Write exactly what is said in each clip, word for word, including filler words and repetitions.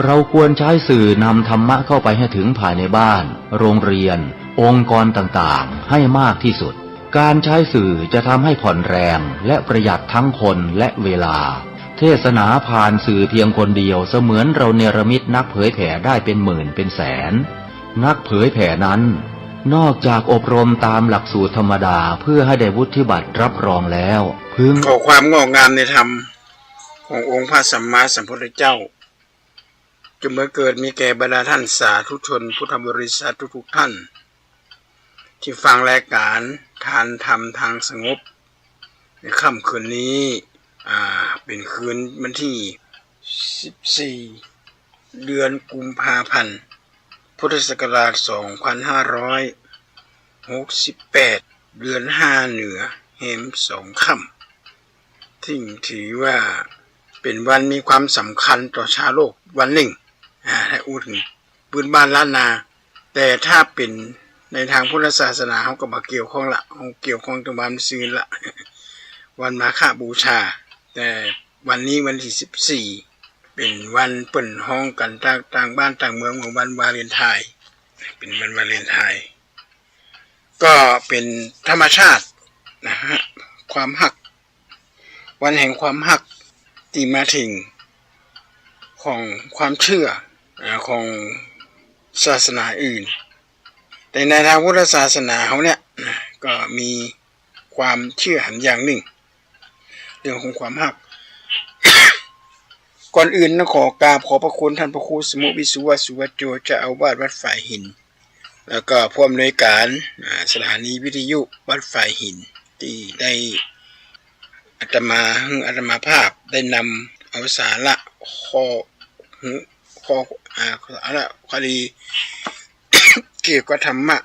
เราควรใช้สื่อนำธรรมะเข้าไปให้ถึงภายในบ้าน โรงเรียน องค์กรต่างๆ ให้มากที่สุด การใช้สื่อจะทำให้ผ่อนแรงและประหยัดทั้งคนและเวลา เทศนาผ่านสื่อเพียงคนเดียวเสมือนเราเนรมิตนักเผยแผ่ได้เป็นหมื่นเป็นแสน นักเผยแผ่นั้น นอกจากอบรมตามหลักสูตรธรรมดาเพื่อให้ได้วุฒิบัตรรับรองแล้ว พึง ขอความงอกงามในธรรมขององค์พระสัมมาสัมพุทธเจ้า จงบังเกิดมีแก่บรรดาท่านสาธุชนพุทธบริษัททุกๆท่าน ที่ฟังรายการทานธรรมทางสงบ ในค่ำคืนนี้ อ่า เป็นคืนวันที่สิบสี่ เดือนกุมภาพันธ์ พุทธศักราชสองพันห้าร้อยหกสิบแปด เดือนห้าเหนือ แฮมสองค่ำ ซึ่งถือว่าเป็นวันมีความสำคัญต่อชาวโลกวันนึ่ง อ่า ถ้าอู้เถิงปื้นบ้านล้านนา แต่ถ้าเป๋นในตางพุทธศาสนา เฮาก็บ่เกี่ยวข้องละ เฮาเกี่ยวข้องตรงวันซืนละ วันมาฆบูชา แต่วันนี้วันตี้สิบสี่ เป๋นวันเปิ้นฮ้องกั๋นตาง ตางบ้านตางเมืองว่าวันวาเลนไทน์ เป๋นวันวาเลนไทน์ ก็เป๋นธรรมชาตินะฮะ ความฮัก วันแห่งความฮักตี้มาเถิงของความเจื้อ อ่า ของศาสนาอื่น แต่ในตางพุทธศาสนาเฮาเนี่ยนะ ก็มีความเจื้อหันอย่างนึ่ง เรื่องของความฮัก ก่อนอื่นนะ ขอกราบขอบพระคุณท่านพระครูสมุวิสุวะสุวัจโจ เจ้าอาวาสวัดฝายหิน แล้วก็ผู้อำนวยการ อ่า สถานีวิทยุวัดฝายหิน ตี้ได้อาตมา อาตมาภาพได้นำเอาสาระข้อ ข้อ อ่า สาระคดี เกี่ยวกับธรรมะ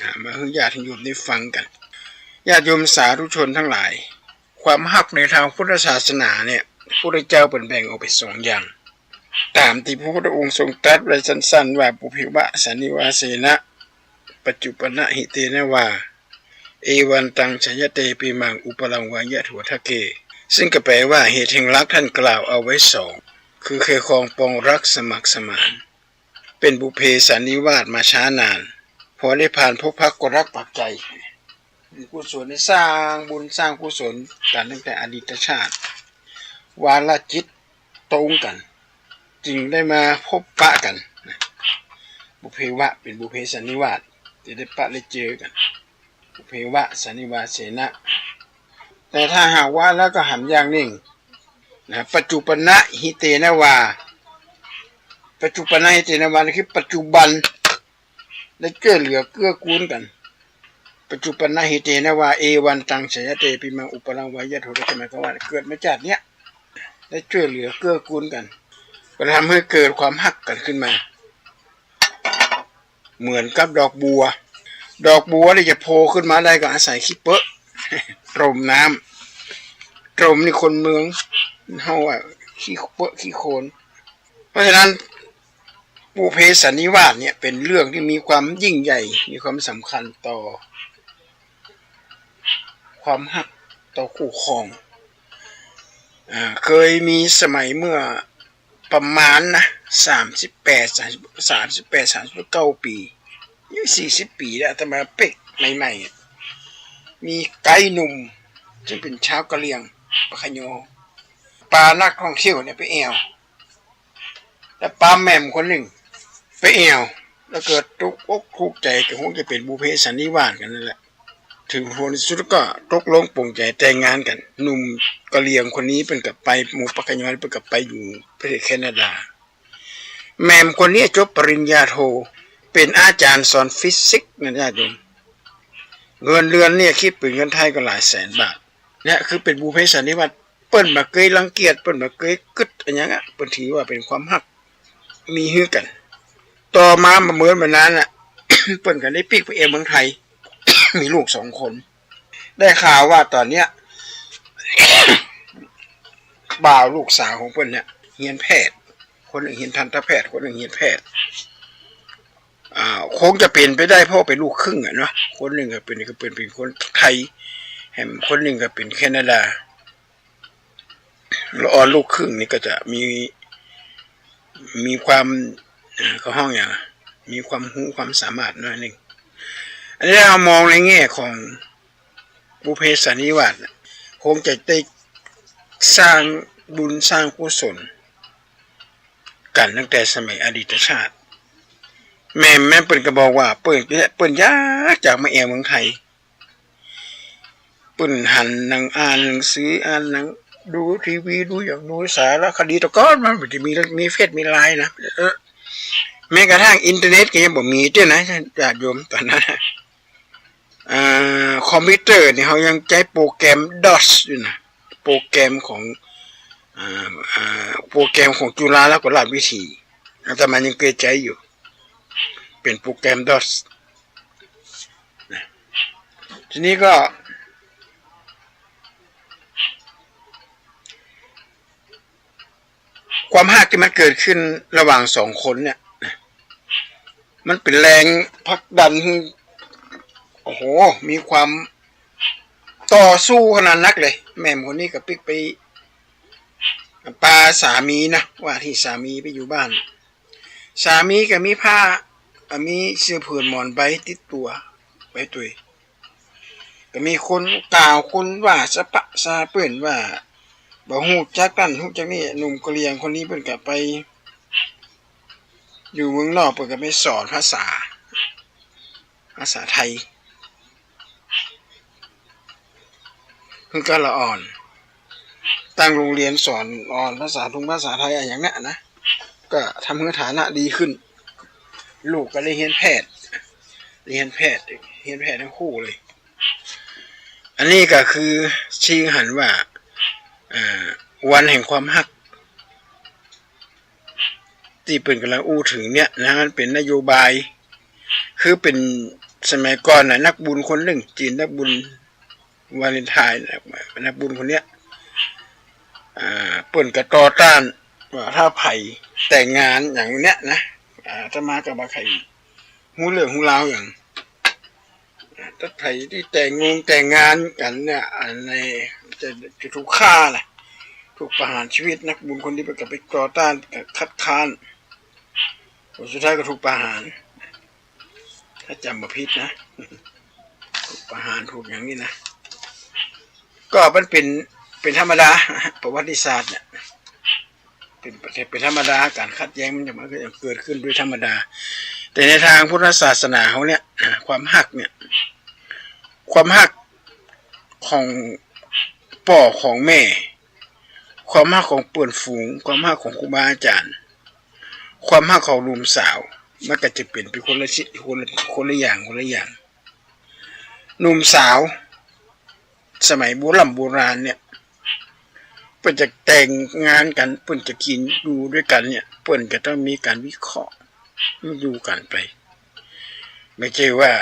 อ่า มาหื้อญาติโยมได้ฟังกั๋น ญาติโยมสาธุชนตังหลาย ความฮักในตางพุทธศาสนาเนี่ย พระพุทธเจ้าเปิ้นแบ่งออกเป๋นสองอย่าง ต๋ามตี้พระพุทธองค์ทรงตรัสไว้สั้นๆ ว่า ปุพเพวะสันนิวาเสนะ ปัจจุปปนหิเตนะวา เอวันตัง ชยเตปิมัง อุปรังวายะโถทะเก ซึ่งก็แปลว่า เหตุแห่งรักท่านกล่าวเอาไว้สอง คือเคยครองปองรักสมัครสมาน เป๋นปุพเพสันนิวาสมาช้านาน พอได้ผ่านพบพักก็รักปักใจ กุศลได้สร้างบุญสร้างกุศลกั๋นตั้งแต่อดีตชาติ วาระจิตตรงกั๋น จึงได้มาพบปะกั๋น ปุพเพวะ เป๋นปุพเพสันนิวาส จะได้ปะได้เจอกั๋น ปุพเพวะสันนิวาเสนะ แต่ถ้าหากว่าแล้วก็หันอย่างนึ่งนะ ปัจจุปปนหิเตนะวา ปัจจุปปนหิเตนะวา นี่คือปัจจุบัน ได้ช่วยเหลือเกื้อกูลกั๋น ปัจจุปปนหิเตนะวา เอวันตัง ชยเตปิมัง อุปรังวายะโถทะเก หมายความว่าเกิดมาชาติเนี้ย ได้ช่วยเหลือเกื้อกูลกั๋น ก็ทำให้เกิดความฮักกั๋นขึ้นมา เหมือนกับดอกบัว ดอกบัวนี่จะโผล่ขึ้นมาได้ก็อาศัยขี้เปื้อะ ตรมน้ำ ตรมนี่คนเมืองเฮาว่าขี้เปื้อะขี้โคลน เพราะฉะนั้น ปุพเพสันนิวาสเนี่ยเป๋นเรื่องที่มีความยิ่งใหญ่ มีความสำคัญต่อความฮักต่อคู่ครอง อ่า เคยมีสมัยเมื่อประมาณนะ สามสิบแปด สามสิบ สามสิบแปด สามสิบเก้าปี๋ นี่สี่สิบปี๋แล้ว อาตมาเป๊กใหม่ๆ อะ มีไกด์หนุ่ม ซึ่งเป๋นชาวกะเหรี่ยง ปะคะยอ ปานักท่องเที่ยวเนี่ยไปแอ่ว แล้วปาแหม่มคนนึ่งไปแอ่ว แล้วเกิดถูกอกถูกใจ๋ ก็คงจะเป๋นปุพเพสันนิวาสกั๋นนั่นแหละ ถึงผลสุดก็ตกลงปลงใจ๋แต่งงานกั๋น หนุ่มกะเหรี่ยงคนนี้เปิ้นก็ไป หมู่ปะคะยอเปิ้นก็ไปอยู่ประเทศแคนาดา แหม่มคนนี้จบปริญญาโท เป๋นอาจ๋ารย์สอนฟิสิกส์นะญาติโยม เงินเดือนเนี่ยคิดเป๋นเงินไทยก็หลายแสนบาท เนี่ยคือเป๋นปุพเพสันนิวาส เปิ้นบ่เกยรังเกียจ เปิ้นบ่เกยกึ๊ดอะหยังอะ เปิ้นถือว่าเป๋นความฮัก มีหื้อกั๋น ต่อมาบ่เหมือนบ่นานน่ะ เปิ้นก็ได้ปิ๊กไปแอ่วเมืองไทย มีลูกสองคน ได้ข่าวว่าต๋อนเนี้ย บ่าวลูกสาวของเปิ้นเนี่ย เฮียนแพทย์ คนนึ่งเฮียนทันตแพทย์ คนนึ่งเฮียนแพทย์ อ่า คงจะเป๋นไปได้ เพราะเป๋นลูกครึ่งอะเนาะ คนนึ่งก็เป๋น ก็เป๋น เป๋นคนไทย แหมคนนึ่งก็เป๋นแคนาดา ละอ่อนลูกครึ่งนี่ก็จะมี มีความ เอ่อ เขาฮ้องหยัง มีความฮู้ความสามารถหน้อยนึ่ง อันนี้ถ้าเฮามองในแง่ของบุพเพสันนิวาสน่ะ คงจะได้สร้างบุญสร้างกุศลกั๋นตั้งแต่สมัยอดีตชาติ แม่ แม่เปิ้นก็บอกว่าเปิ้น เปิ้นอยากจะมาแอ่วเมืองไทย เปิ้นหันหนัง อ่านหนังสือ อ่านหนัง ดูทีวี ดูหยัง ดูสารคดี แต่ก่อนมันบ่ได้มี มีเฟซ มีไลน์นะ เออ แม้กระทั่งอินเทอร์เน็ตก็ยังบ่มีเตื้อนะ ญาติโยม ต๋อนนั้นน่ะ อ่า คอมพิวเตอร์นี่เฮายังใจ๊โปรแกรมดอสอยู่นะ โปรแกรมของ อ่า อ่า โปรแกรมของจุฬาลงกรณราชวิถี อาตมายังเกยใจ๊อยู่ เป๋นโปรแกรมดอสนะ ทีนี้ก็ ความฮักตี้มันเกิดขึ้นระหว่างสองคนเนี่ยนะ มันเป๋นแรงผลักดันหื้อ โอ้โห มีความต่อสู้ขนาดนักเลย แม่หมู่คนนี้ก็ปิ๊กไปปาสามีนะ ว่าตี้สามีไปอยู่บ้าน สามีก็มีผ้า อ่ะ มีเสื้อผืนหมอนใบติดตั๋วไปตวย ก็มีคนกล่าวคนว่าสะปะสะเปื้อนว่าบ่ฮู้จักนั่นฮู้จักนี่ หนุ่มกะเหรี่ยงคนนี้เปิ้นก็ไปอยู่เมืองนอก เปิ้นก็ไปสอนภาษา ภาษาไทย หื้อก้าละอ่อน ตั้งโฮงเฮียนสอนอ่อนภาษาทุงภาษาไทยอะหยังเนี้ยนะ ก็ทำหื้อฐานะดีขึ้น ลูกก็ได้เฮียนแพทย์ ได้เฮียนแพทย์ เฮียนแพทย์ตังคู่เลย อันนี้ก็คือชี้หันว่า อ่า วันแห่งความฮัก ตี้เปิ้นก่ำลังอู้เถิงเนี่ยนะ มันเป๋นนโยบาย คือเป๋นสมัยก่อนน่ะ นักบุญคนนึ่ง จีนนักบุญวาเลนไทน์น่ะ นักบุญคนเนี้ย อ่า เปิ้นก็ต่อต้านว่าถ้าใผแต่งงานอย่างเนี้ยนะ อ่า อาตมาก็บ่ใค่ฮู้เรื่องฮู้ราวหยัง ถ้าใผตี้แต่งงงแต่งงานกั๋นเนี่ย อันนี้จะ จะถูกฆ่านะ ถูกประหารชีวิต นักบุญคนนี้เปิ้นก็ไปต่อต้าน ก็คัดค้าน ผลสุดท้ายก็ถูกประหาร ถ้าจ๋ำบ่ผิดนะ ถูกประหาร ถูกอย่างนี้นะ ก็มันเป๋น เป๋นธรรมดา ประวัติศาสตร์เนี่ย เป๋น เป๋นธรรมดา ก๋านขัดแย้งมันจะ มันก็จะเกิดขึ้นโดยธรรมดา แต่ในตางพุทธศาสนาเฮาเนี่ย ความฮักเนี่ย ความฮักของป้อของแม่ ความฮักของเปื้อนฝูง ความฮักของครูบาอาจ๋ารย์ ความฮักของหนุ่มสาว มันก็จะเป๋นไปคนละชิ- คนละ คนละอย่าง คนละอย่าง หนุ่มสาว สมัยโบร่ำโบราณเนี่ย เปิ้นจะแต่งงานกั๋น เปิ้นจะกิ๋นอยู่ตวยกั๋นเนี่ย เปิ้นจะต้องมีก๋านวิเคราะห์ อยู่กั๋นไป บ่ใจ้ว่า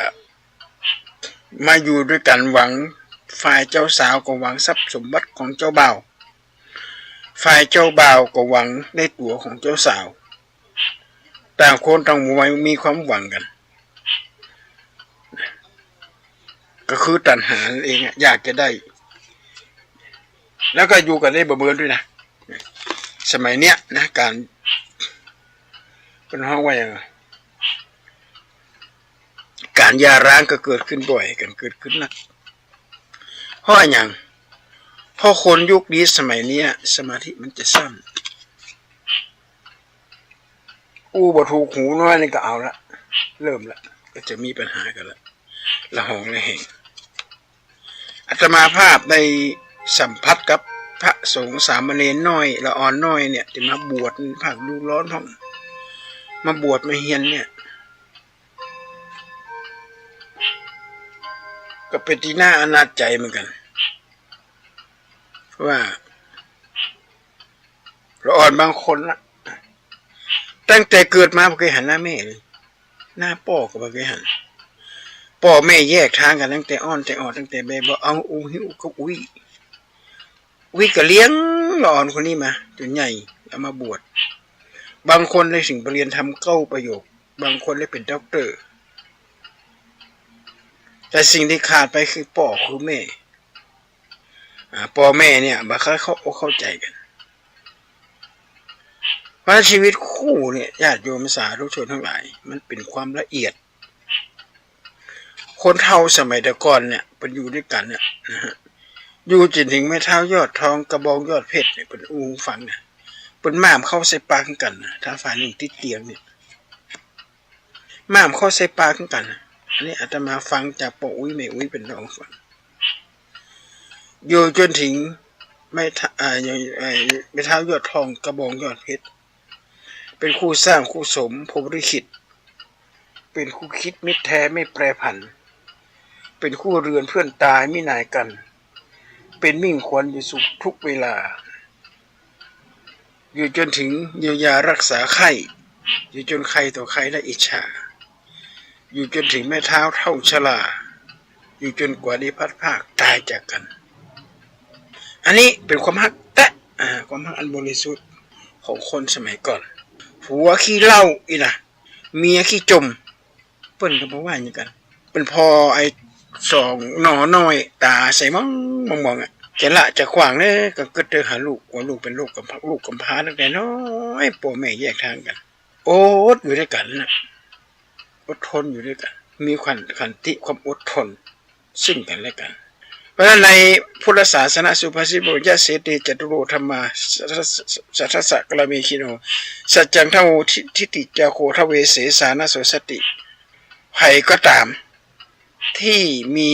มาอยู่ตวยกั๋นหวัง ฝ่ายเจ้าสาวก็หวังทรัพย์สมบัติของเจ้าบ่าว ฝ่ายเจ้าบ่าวก็หวังในตั๋วของเจ้าสาว ต่างคนต่างมีความหวังกั๋น ก็คือตัณหานั่นเองอะ อยากจะได้ แล้วก็อยู่กั๋นได้บ่เมินตวยนะ สมัยเนี้ยนะ ก๋าน เปิ้นฮ้องว่าหยัง ก๋านหย่าร้างก็เกิดขึ้นบ่อย ก๋านเกิดขึ้นนัก เพราะอะหยัง เพราะคนยุคนี้สมัยเนี้ย สมาธิมันจะสั้น อู้บ่ถูกหูน้อยนี่ก็เอาละ เริ่มละ ก็จะมีปัญหากั๋นละ ละหองละแหง อาตมาภาพได้สัมผัสกับพระสงฆ์สามเณรน้อย ละอ่อนน้อยเนี่ย ตี้มาบวช ภาคฤดูฮ้อนพ่อง มาบวชมาเฮียนเนี่ย ก็เป๋นตี้น่าอนาถใจ๋เหมือนกั๋น ว่าละอ่อนบางคนนะ ตั้งแต่เกิดมาบ่เกยหันหน้าแม่เลย หน้าป้อก็บ่เกยหัน ป้อแม่แยกตางกั๋นตั้งแต่อ้อนแต่ออด ตั้งแต่แบบเบาะ เอา อุ้มหิ้วก็อุ๊ย อุ๊ยก็เลี้ยงละอ่อนคนนี้มาจ๋นใหญ่ เอามาบวช บางคนได้เถิงปริญญาธรรมเก้าประโยค บางคนได้เป๋นด็อกเตอร์ แต่สิ่งตี้ขาดไปคือป้อคือแม่ อ่า ป้อแม่เนี่ยบ่ค่อยเข้าอกเข้าใจ๋กั๋น ราะชีวิตคู่เนี่ย ญาติโยมสาธุชนทั้งหลาย มันเป๋นความละเอียด คนเฒ่าสมัยแต่ก่อนเนี่ย เปิ้นอยู่ตวยกั๋นเนี่ยนะฮะ อยู่จ๋นเถิงแม่เฒ่ายอดทอง กระบองยอดเพชรเนี่ย เปิ้นอู้หื้อฟังนะ เปิ้นม่ามเข้าใส่ปากกั๋นนะ ถ้าฝ่ายหนึ่งติดเตียงเนี่ย ม่ามเข้าใส่ปากกั๋นนะ อันนี้อาตมาฟังจากป้ออุ๊ยแม่อุ๊ยเปิ้นเล่าหื้อฟัง อยู่จ๋นเถิงแม่เฒ่า เอ่อ แม่เฒ่ายอดทอง กระบองยอดเพชร เป๋นคู่สร้างคู่สมพรหมลิขิต เป๋นคู่คิดมิตรแท้ไม่แปรผัน เป๋นคู่เรือนเพื่อนตายมิหน่ายกั๋น เป๋นมิ่งขวัญอยู่สุขทุกเวลา อยู่จ๋นเถิงเยียวยารักษาไข้ อยู่จ๋นใครต่อใครได้อิจฉา อยู่จ๋นเถิงแม่เฒ่าเฒ่าชรา อยู่จ๋นกว่าได้พลัดพรากต๋ายจากกั๋น อันนี้เป๋นความฮักแต๊ อ่า ความฮักอันบริสุทธิ์ของคนสมัยก่อน ผัวขี้เหล้าอี้นะ เมียขี้จ่ม เปิ้นก็บ่ว่าหยังกั๋น เปิ้นผ่อไอ้สองหน่อน้อยต๋าใส่มองมองๆ อะ จะละจะขว้างเน่อ ก็กึ๊ดเตื้อหาลูก ว่าลูกเป๋นลูกก๋ำพร้า ลูกก๋ำพร้าตั้งแต่น้อย ป้อแม่แยกทางกั๋น อดอยู่ตวยกั๋นนะ อดทนอยู่ตวยกั๋น มีขัน ขันติความอดทน ซึ่งกั๋นและกั๋น เพราะฉะนั้นในพุทธศาสนาสุภาษิตบอก ยะเส เต จตุโร ธัมมา สัทธัสสะ กาลาเมขิโน สัจจัง ธัมโม ทิฏฐิ จาโค ทะเวเสสา นโสสัตติ ใผก็ต๋าม ตี้มี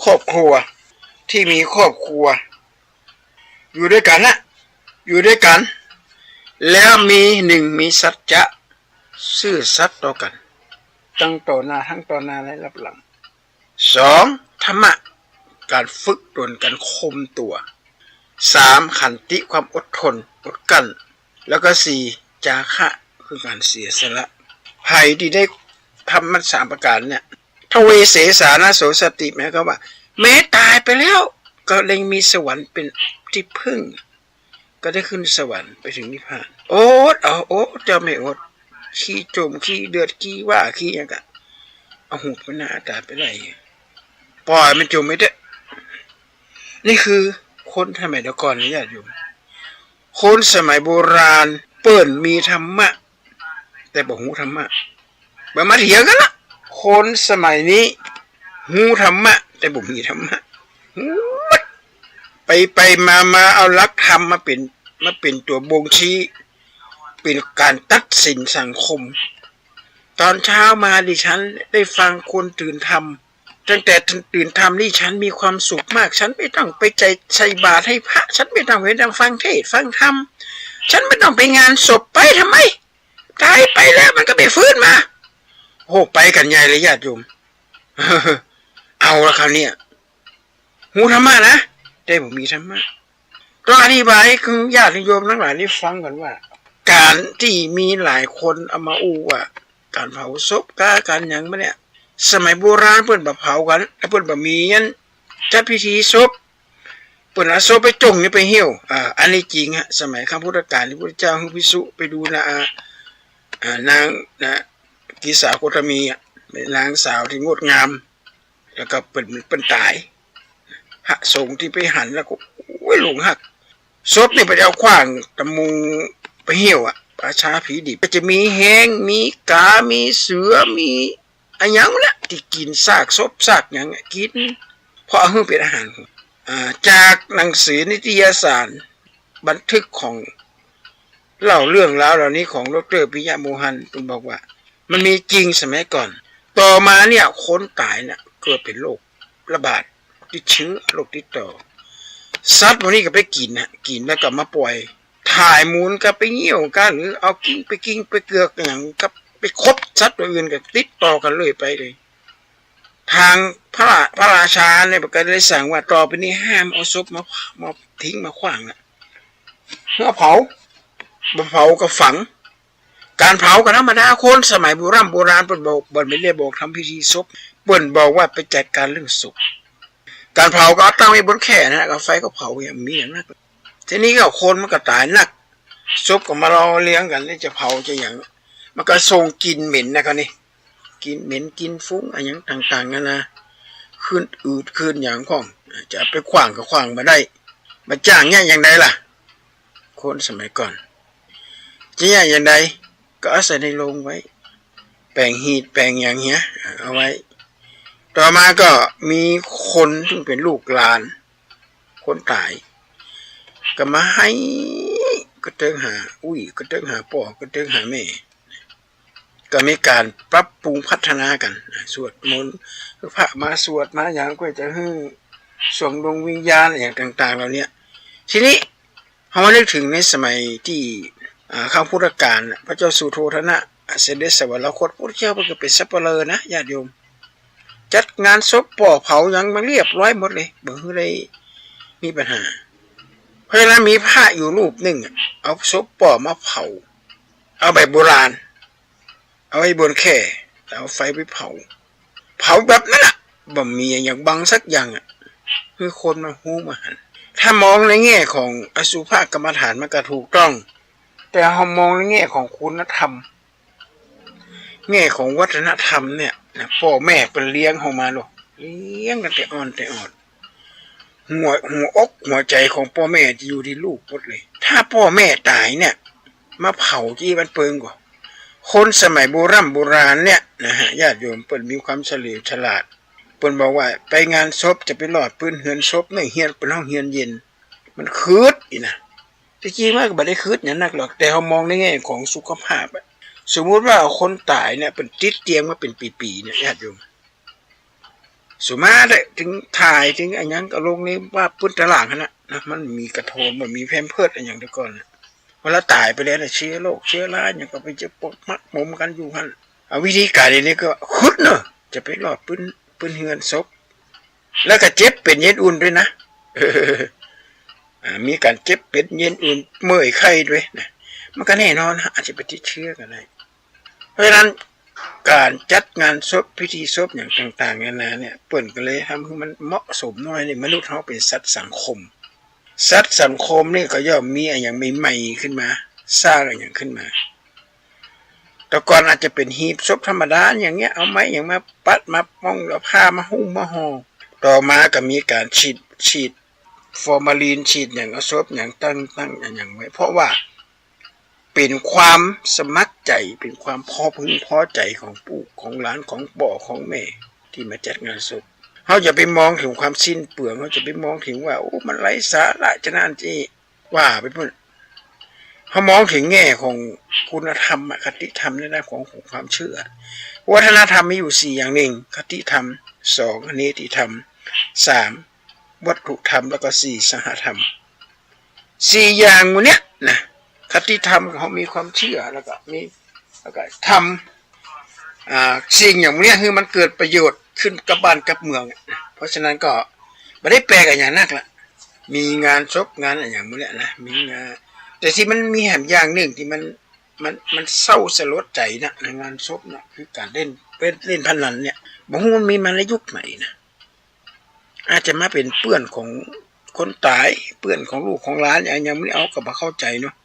ครอบครัว ตี้มีครอบครัว อยู่ตวยกั๋นนะ อยู่ตวยกั๋น แล้วมี นึ่ง มีสัจจะ ซื่อสัตย์ต่อกั๋น ตังต่อหน้า ตังต่อหน้าและลับหลัง สอง ธรรมะ ก๋านฝึกตน ก๋านข่มตั๋ว สาม ขันติ ความอดทน อดกลั้น แล้วก็สี่ จาคะ คือก๋านเสียสละ ใผตี้ได้ธรรมะสามประก๋านเนี่ย ทะเวเสสา นโสสัตติ หมายความว่า แม้ต๋ายไปแล้ว ก็ยังมีสวรรค์เป๋นตี้พึ่ง ก็ได้ขึ้นสวรรค์ไปเถิงนิพพาน อดเอา อด เจ้าไม่อด ขี้จ่ม ขี้เดือด ขี้ว่า ขี้หยังก็ เอาหูไปหน้าต๋าไปไล่ ปล่อยมันจ่มไปเต๊อะ นี่คือคนสมัยแต่ก่อนนะญาติโยม คนสมัยโบราณเปิ้นมีธรรมะ แต่บ่ฮู้ธรรมะ บ่มาเถียงกั๋นละ คนสมัยนี้ฮู้ธรรมะ แต่บ่มีธรรมะ ฮู้หมด ไปไปมามาเอาหลักธรรมมาเป๋น มาเป๋นตั๋วบ่งชี้ เป๋นก๋านตัดสินสังคม ต๋อนเช้ามาดิฉันได้ฟังคนตื่นธรรม ตั้งแต่ตื่นธรรมนี่ฉันมีความสุขมาก ฉันไม่ต้องไปใส่ ใส่บาตรให้พระ ฉันไม่ต้องไปนั่งฟังเทศน์ฟังธรรม ฉันไม่ต้องไปงานศพ ไปทำไม ต๋ายไปแล้วมันก็ไม่ฟื้นมา โอ้ ไปกั๋นใหญ่เลยญาติโยม เอาละคราวนี้ ฮู้ธรรมะนะ แต่บ่มีธรรมะ ต้องอธิบายหื้อญาติโยมตังหลายได้ฟังกั๋นว่า ก๋านตี้มีหลายคนเอามาอู้ว่า ก๋านเผาศพก้า ก๋านหยังมาเนี่ย สมัยโบราณเปิ้นบ่เผากั๋น เปิ้นบ่มีอันจัดพิธีศพ เปิ้นเอาศพไปจ้งอยู่ไปเหี่ยว อ่า อันนี้จริงฮะ สมัยครั้งพุทธกาลตี้พุทธเจ้าหื้อภิกษุไปดูนะ อ่า อ่า นางนะ กีสาโคตมีอะ เป๋นนางสาวตี้งดงาม แล้วก็เปิ้น เปิ้นต๋าย พระสงฆ์ตี้ไปหันแล้วก็ โอ้ย หลงฮัก ศพนี่เปิ้นเอาขว้างตะมุงไปเหี่ยวอะ ป่าช้าผีดิบ ก็จะมีแฮง มีก๋า มีเสือ มีอะหยังแหละ ตี้กิ๋นซากศพซากหยังอะ กิ๋น เพราะเอาหื้อเป๋นอาหาร อ่า จากหนังสือนิตยสาร บันทึกของ เล่าเรื่องราวเหล่านี้ของดอกเตอร์ ปิยะโมฮัน เปิ้นบอกว่า มันมีจริงสมัยก่อน ต่อมาเนี่ย คนต๋ายเนี่ย เกิดเป๋นโรคระบาด ติดเชื้อ โรคติดต่อ สัตว์พวกนี้ก็ไปกิ๋นนะ กิ๋นแล้วก็มาป่อย ถ่ายมูลก็ไปเหี่ยวกั๋น หรือเอากิ้งไป กิ้งไปเกือกหยังก็ไปคบสัตว์ตัวอื่นก็ติดต่อกั๋นเรื่อยไปเลย ตางพระรา พระราชาเนี่ยก็เลยสั่งว่า ต่อไปนี้ห้ามเอาศพมา มาทิ้งมาขว้างนะ หื้อเผา บ่เผาก็ฝัง ก๋านเผาก็ธรรมดา คนสมัยโบร่ำโบราณเปิ้นบอก เปิ้นบ่ได้บอกทำพิธีศพ เปิ้นบอกว่าไปจัดก๋านเรื่องศพ ก๋านเผาก็เอาตั้งไว้บนแคร่นะ ก็ไฟก็เผา บ่มีหยังนัก ทีนี้ก็คนมันก็ต๋ายนัก ศพก็มารอเรียงกั๋น จะเผาจะหยัง มันก็ส่งกลิ่นเหม็นนะคราวนี้ กลิ่นเหม็น กลิ่นฟุ้ง อะหยังต่างๆ นานา ขึ้นอืด ขึ้นหยังพ่อง จะเอาไปขว้างก็ขว้างบ่ได้ บ่จ้างเนี่ย หยังใดล่ะ คนสมัยก่อน เนี่ยอย่างใดก็เอาใส่ในโลงไว้ แป๋งหีดแป๋งหยังเหีย เอาไว้ ต่อมาก็มีคนซึ่งเป๋นลูกหลาน คนต๋าย ก็มาไห้กระเติงหาอุ้ย กระเติงหาป้อ กระเติงหาแม่ ก็มีก๋านปรับปรุงพัฒนากั๋น สวดมนต์ พระมาสวดมาหยังก็จะหื้อส่งดวงวิญญาณอย่างต่างๆ เหล่าเนี้ย ทีนี้ เฮามานึกเถิงในสมัยตี้ อ่า ครั้งพุทธกาลน่ะ พระเจ้าสุโธทนะ เสด็จสวรรคต พุทธเจ้าเปิ้นก็เป๋นสัปเหร่อนะ ญาติโยม จัดงานศพป้อเผาหยังมาเรียบร้อยหมดเลย บ่หื้อได้มีปัญหา เพราะฉะนั้นมีพระอยู่รูปนึ่งอะ เอาศพป้อมาเผา เอาแบบโบราณ เอาไว้บนแคร่ แล้วเอาไฟไปเผา เผาแบบนั้นน่ะ บ่มีอะหยังบังสักอย่างอะ หื้อคนมาฮู้มาหัน ถ้ามองในแง่ของอสุภกรรมฐานมันก็ถูกต้อง แต่ถ้ามองในแง่ของคุณธรรม แง่ของวัฒนธรรมเนี่ยนะ ป้อแม่เปิ้นเลี้ยงเฮามาเนาะ เลี้ยงตั้งแต่อ่อนแต่ออด หัว หัวอกหัวใจ๋ของป้อแม่จะอยู่ตี้ลูกหมดเลย ถ้าป้อแม่ต๋ายเนี่ย มาเผาตี้บั้นเปิงก่อ คนสมัยโบร่ำโบราณเนี่ยนะฮะ ญาติโยม เปิ้นมีความเฉลียวฉลาด เปิ้นบอกว่าไปงานศพจะไปลอดปื๊นเฮือนศพเนี่ย เฮียนเปิ้นฮ้องเฮียนเย็น มันคืดอี้นะ ตี้จริงมันก็บ่ได้คืดหยังนักหรอก แต่เฮามองในแง่ของสุขภาพอะ สมมุติว่าคนต๋ายเนี่ย เปิ้นติดเตียงมาเป๋นปี๋ๆ เนี่ย ญาติโยม สุมาเถอะ เถิงถ่าย เถิงอะหยังก็ลงในว่าปื๊นตะล่างหั้นน่ะนะ มันมีกระโถน มันมีแพมเพิร์สอะหยังแต่ก่อนน่ะ เวลาต๋ายไปแล้วน่ะ เชื้อโรค เชื้อราหยังก็ไปจะปกหมกหมมกั๋นอยู่หั้น เอาวิธีก๋านอันนี้ก็คืดเนาะ จะไปลอดปื๊น ปื๊นเฮือนศพ แล้วก็เจ็บเป๋นเย็นอุ่นด้วยนะ อ่า มีก๋านเจ็บเป๋นเย็นอุ่น เมื่อยไข้ด้วยนะ มันก็แน่นอนฮะ อาจจะไปติดเชื้อก็ได้ เพราะฉะนั้นก๋านจัดงานศพ พิธีศพหยังต่างๆ นานาเนี่ย เปิ้นก็เลยทำหื้อมันเหมาะสมหน้อยนี่ มนุษย์เฮาเป๋นสัตว์สังคม สัตว์สังคมนี่ก็ย่อมมีอะหยังใหม่ๆ ขึ้นมา สร้างอะหยังขึ้นมา แต่ก่อนอาจจะเป๋นหีบศพธรรมดาอย่างเงี้ย เอาไม้หยังมาปัดมาป้อง เอาผ้ามาหุ้มมาห่อ ต่อมาก็มีก๋านฉีด ฉีดฟอร์มาลีน ฉีดหยัง เอาศพหยังตั้ง ตั้งอะหยังไว้ เพราะว่า เป๋นความสมัครใจ๋ เป๋นความพอพึงพอใจ๋ของปู่ของหลาน ของป้อของแม่ ตี้มาจัดงานศพ เฮาอย่าไปมองเถิงความสิ้นเปลือง เฮาอย่าไปมองเถิงว่า โอ้ มันไร้สาระ จะนั่นจะนี่ ว่าไปปู้น เฮามองเถิงแง่ของคุณธรรมอะ คติธรรมในด้านของ ของความเชื่อ วัฒนธรรมมีอยู่สี่อย่าง หนึ่ง คติธรรม สอง เนติธรรม สาม วัตถุธรรม แล้วก็สี่ สหธรรม สี่อย่างหมู่เนี้ยนะ คติธรรมก็เฮามีความเชื่อ แล้วก็มี แล้วก็ธรรม อ่า สิ่งอย่างหมู่เนี้ยหื้อมันเกิดประโยชน์ขึ้นกับบ้านกับเมืองอะนะ เพราะฉะนั้นก็บ่ได้แปลกอะหยังนักละ มีงานศพงานอะหยังหมู่เนี้ยนะ มีงาน แต่ตี้มันมีแหมอย่างนึ่งตี้มัน มัน มันเศร้าสลดใจ๋นะ ในงานศพนะ คือก๋านเล่น เล่น เล่นพนันเนี่ย บ่ฮู้มันมีมาในยุคไหนนะ อาจจะมาเป๋นเปื้อนของคนต๋าย เปื้อนของลูกของหลาน อะหยังบ่ฮู้ เฮาก็บ่เข้าใจ๋เนาะ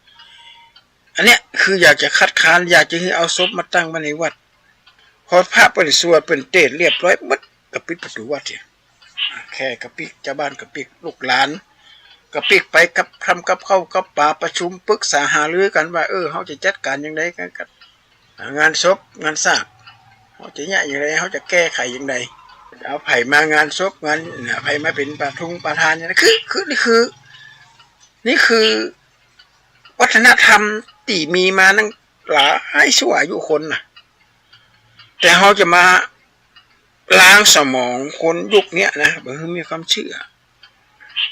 อันเนี้ยคืออยากจะคัดค้าน อยากจะหื้อเอาศพมาตั้งไว้ในวัด พอพระเปิ้นสวดเปิ้นเตสน์เรียบร้อยหมด ก็ปิดประตู๋วัดเสีย แขกก็ปิ๊ก จาวบ้านก็ปิ๊ก ลูกหลานก็ปิ๊กไปกับ ทำกับข้าวกับป๋า ประชุมปรึกษาหารือกั๋นว่า เออ เฮาจะจัดก๋านอย่างใดกั๋น กับ อ่า งานศพ งานซาก เฮาจะเยียะอย่างใด เฮาจะแก้ไขอย่างใด จะเอาใผมางานศพ งาน น่ะ ใผมาเป๋นประธงประธานอย่างใด คือ คือ นี่คือ นี่คือวัฒนธรรมตี้มีมาตั้งหลายชั่วอายุคนน่ะ แต่เฮาจะมาล้างสมองคนยุคเนี้ยนะ บ่หื้อมีความเชื่อ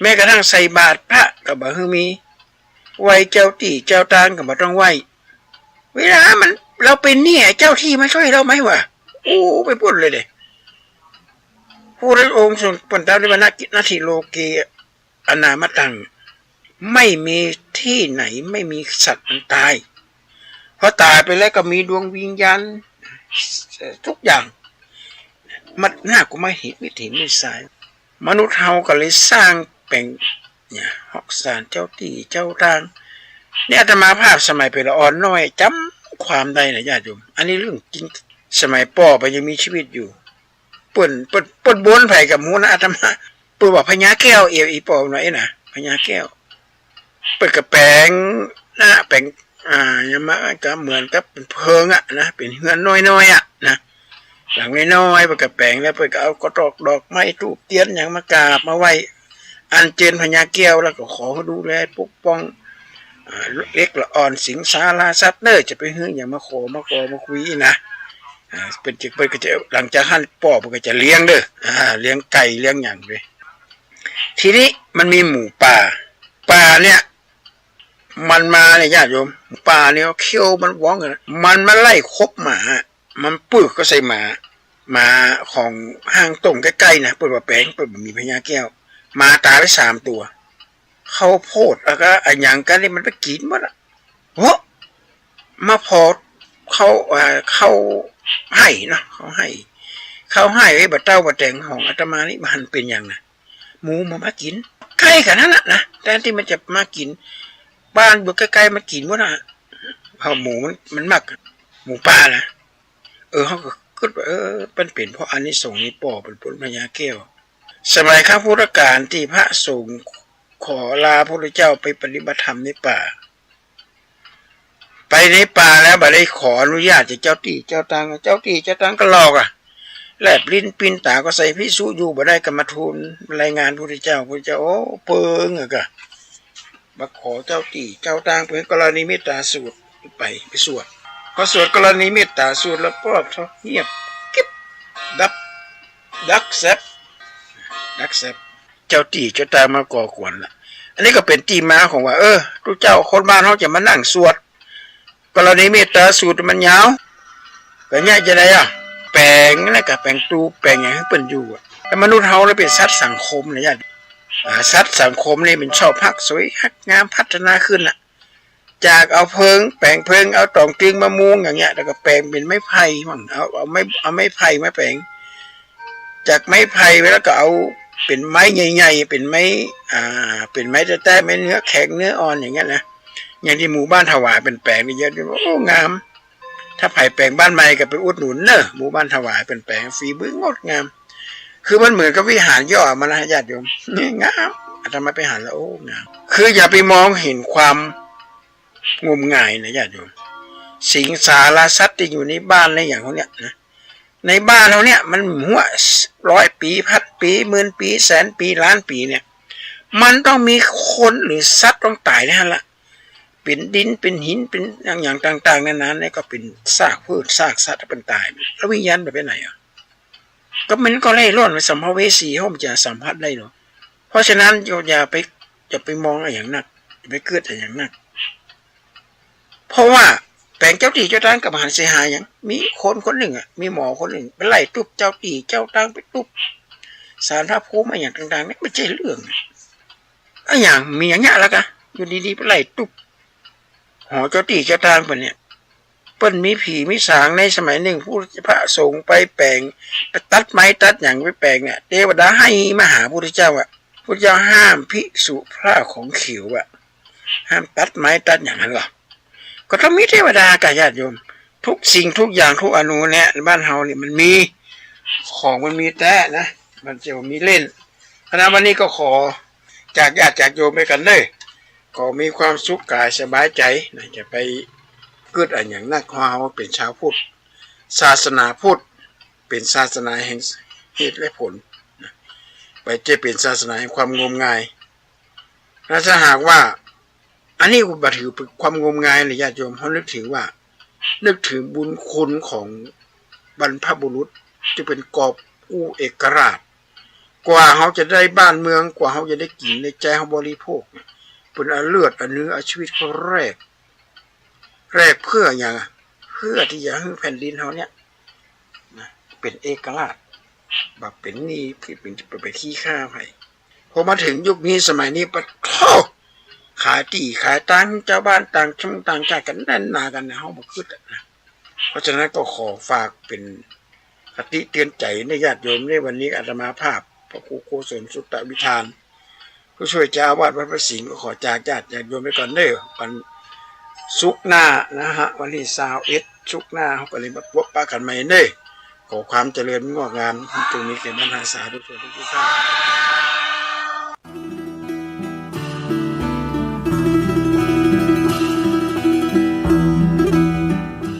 แม้กระทั่งใส่บาตรพระก็บ่หื้อมี ไหว้เจ้าตี้เจ้าตางก็บ่ต้องไหว้ เวลามัน เฮาเป๋นเนี้ย เจ้าตี้มาจ้วยเฮาไหมวะ โอ้ ไปปู้นเลยเด้ พระพุทธองค์ทรง เปิ้นตรัสไว้ว่า นัตถิ นัตถิโลเก อนามาตัง ไม่มีตี้ไหน ไม่มีสัตว์มันต๋าย พอต๋ายไปแล้วก็มีดวงวิญญาณ เอ่อ กู้อย่าง มันน่ากลัว มาเห็นมิตรเห็นมิตรสาย มนุษย์เฮาก็เลยสร้างแป๋ง เนี่ย ฮอกซานเจ้าตี้เจ้าตาง เนี่ย อาตมาภาพสมัยเป๋นละอ่อนน้อย จ๋ำความได้นะญาติโยม อันนี้เรื่องจริง สมัยป้อเปิ้นยังมีชีวิตอยู่ เปิ้น เปิ้น เปิ้นบนใผก็บ่ฮู้นะ อาตมา เปิ้นว่าพญาแก้ว เอ่อ อี่ป้อหน้อยนะ พญาแก้ว เปิ้นก็แป๋งนะ แป๋ง อ่า ยังมาก็เหมือนกับเป๋นเพิงอะนะ เป๋นเฮือนน้อยๆ อะนะ หลังน้อยๆ เปิ้นก็แป๋งแล้ว เปิ้นก็เอากระดอกดอกไม้ธูปเตียนหยังมากราบมาไหว้ อัญเจิญพญาแก้ว แล้วก็ขอหื้อดูแลปกป้อง อ่า เล็กละอ่อนสิงสาราสัตว์เน่อ จะไปหื้อหยังมาขอ มาขอมาคุยนะ อ่า เปิ้นจะ เปิ้นก็จะ หลังจากหั้นป้อเปิ้นก็จะเลี้ยงเน่อ อ่า เลี้ยงไก่เลี้ยงหยังไป ทีนี้มันมีหมูป่า ป่าเนี่ย มันมาเนี่ยญาติโยม หมูป่าเนี่ยเขี้ยวมันว้องอะนะ มันมาไล่คบหมา มันปึกเข้าใส่หมา หมาของห้างต้งใก้ๆ นะ เปิ้นว่าแป๋ง เปิ้นบ่มีพญาแก้ว หมาต๋ายไปสามตั๋ว ข้าวโพดแล้วก็อะหยังกั๋นนี่มันไปกิ๋นหมดอะ โห มาผ่อเข้า เอ่อ เข้าไฮ่เนาะ เข้าไฮ่ เข้าไฮ่ไอ้บ่าเต๊าบ่าแต๋งของอาตมานี่บ่หันเป๋นหยังนะ หมูมันมากิ๋น ใก้กั๋นหั้นน่ะนะ แทนตี้มันจะมากิ๋น บ้านอยู่ใก้ๆ มันกิ๋นหมดอะ เพราะหมูมัน มันมัก หมูป่านะ เออ เฮาก็กึ๊ดว่า เออ มันเป๋นเพราะอานิสงส์นี่ป้อเปิ้นป๊นพญาแก้ว สมัยครั้งพุทธกาลตี้พระสงฆ์ขอลาพระพุทธเจ้าไปปฏิบัติธรรมในป่า ไปในป่าแล้วบ่ได้ขออนุญาตจากเจ้าตี้เจ้าตาง เจ้าตี้เจ้าตางก็หลอกอะ แลบลิ้นปิ้นต๋าก็ใส่ ภิกษุอยู่บ่ได้ก็มาทูลรายงานพระพุทธเจ้า พระพุทธเจ้า โอ้ เปิงอะกะ มาขอเจ้าตี้เจ้าตาง เป๋นกรณีเมตตาสูตร ไป ไปสวด พอสวดกรณีเมตตาสูตรแล้วป๊อบเท่า เงียบ กริบ ดับ ดับแซบ ดับแซบ เจ้าตี้เจ้าตางมาก่อกวนละ อันนี้ก็เป๋นตี้มาของว่า เออ ตุ๊เจ้าคนบ้านเฮาจะมานั่งสวด กรณีเมตตาสูตรมันยาว ก็เนี่ยจะไดอะ แป๋งนะกะ แป๋งตูบแป๋งหยังหื้อเปิ้นอยู่อะ แต่มนุษย์เฮาเนี่ยเป๋นสัตว์สังคมนะญาติ อ่า สัตว์สังคมนี่มันชอบฮักสวยฮักงามพัฒนาขึ้นน่ะ จากเอาเพิง แป๋งเพิง เอาต๋องตึงมามุงอย่างเงี้ย แล้วก็แป๋งเป๋นไม้ไผ่มั่ง เอา เอาไม้ เอาไม้ไผ่มาแป๋ง จากไม้ไผ่ไปแล้วก็เอาเป๋นไม้ใหญ่ๆ เป๋นไม้ อ่า เป๋นไม้แต๊ๆ ไม้เนื้อแข็งเนื้ออ่อนอย่างเงี้ยนะ อย่างตี้หมู่บ้านถวายเปิ้นแป๋งนี่เยอะ โอ้ งาม ถ้าใผแป๋งบ้านใหม่ก็ไปอุดหนุนเน่อ หมู่บ้านถวายเปิ้นแป๋ง ฝีมืองดงาม คือมันเหมือนกับวิหารย่อมันนะญาติโยม นี่งาม อาตมาไปหันแล้ว โอ้ งาม คืออย่าไปมองเห็นความงมงายนะญาติโยม สิงสารสัตว์ตี้อยู่ในบ้านในอย่างพวกเนี้ยนะ ในบ้านเฮาเนี่ยมันหัวร้อยปี๋ พันปี๋ หมื่นปี๋ แสนปี๋ ล้านปี๋เนี่ย มันต้องมีคนหรือสัตว์ต้องต๋ายในหั้นละ เป๋นดิน เป๋นหิน เป๋นอย่างๆ ต่างๆ นานาเนี่ย ก็เป๋นซากพืช ซากสัตว์เปิ้นต๋าย แล้ววิญญาณมันไปไหนอะ ก็มันก็เร่ร่อน เป๋นสัมภเวสี เฮาจะสัมผัสได้เหรอ เพราะฉะนั้นอย่าไป อย่าไปมองอะหยังนัก อย่าไปกึ๊ดอะหยังนัก เพราะว่าแป๋งเจ้าตี้เจ้าตางก็บ่หันเสียหายหยัง มีคนคนนึ่งอะ มีหมอคนนึ่งไปไล่ตุ๊บเจ้าตี้เจ้าตาง ไปตุ๊บศาลพระภูมิอะหยังต่างๆ เนี่ย บ่ใจ้เรื่องอะ อะหยัง มีอย่างเนี้ยแล้วกะ อยู่ดีๆ ไปไล่ตุ๊บหอเจ้าตี้เจ้าตางเปิ้นเนี่ย เปิ้นมีผีมีสาง ในสมัยนึ่งผู้พระสงฆ์ไปแป๋ง ไปตัดไม้ตัดหยังไปแป๋งเนี่ย เตวดาไห้มาหาพุทธเจ้าอะ พุทธเจ้าห้ามภิกษุผ้าของเขียวอะ ห้ามตัดไม้ตัดหยังหั้นก่อ ก็ต้องมีเตวดาก่ะญาติโยม ทุกสิ่งทุกอย่างทุกอนูเนี่ย บ้านเฮาเนี่ยมันมี ของมันมีแต๊นะ มันจะบ่มีเล่น เพราะฉะนั้นวันนี้ก็ขอจากญาติจากโยมไปก่อนเน่อ ขอมีความสุขก๋ายสบายใจ๋นะ อย่าไปกึ๊ดอะหยังนัก เพราะเฮาเป๋นชาวพุทธ ศาสนาพุทธ เป๋นศาสนาแห่งเหตุและผลนะ บ่ใจ้เป๋นศาสนาแห่งความงมงาย แล้วถ้าหากว่า อันนี้บ่ถือเป๋นความงมงายเลยญาติโยม เฮานึกถึงว่า นึกถึงบุญคุณของบรรพบุรุษตี้เป๋นกอบกู้เอกราช กว่าเฮาจะได้บ้านเมือง กว่าเฮาจะได้กิ๋น ได้ใจ๊ เฮาบริโภคเนี่ย เปิ้นเอาเลือดเอาเนื้อเอาชีวิตเขาแลก แลกเพื่อหยังอะ เพื่อตี้จะหื้อแผ่นดินเฮาเนี่ยนะ เป๋นเอกราช บ่เป๋นหนี้ เป๋น เป๋นขี้ข้าใผ พอมาเถิงยุคนี้สมัยนี้ ปะโธ่ ขายตี้ขายตาง จาวบ้านต่างชงต่างจ้าดกั๋นแน่นหนากั๋นนะ เฮาบ่กึ๊ดอะนะ เพราะฉะนั้นก็ขอฝากเป๋นคติเตือนใจ๋ในญาติโยม ในวันนี้อาตมาภาพ พระครูโกศลสุตวิธาน ผู้ช่วยเจ้าอาวาสวัดพระสิงห์ ก็ขอจากญาติโยมไปก่อนเน่อ วันศุกร์หน้านะฮะ วันตี้ซาวเอ็ด ศุกร์หน้าเฮาก็เลยมาพบปะกั๋นใหม่เน่อ ขอความเจริญงอกงามจงมีแก่บรรดาสาธุชนทุกๆ ท่าน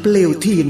เปลวเทียน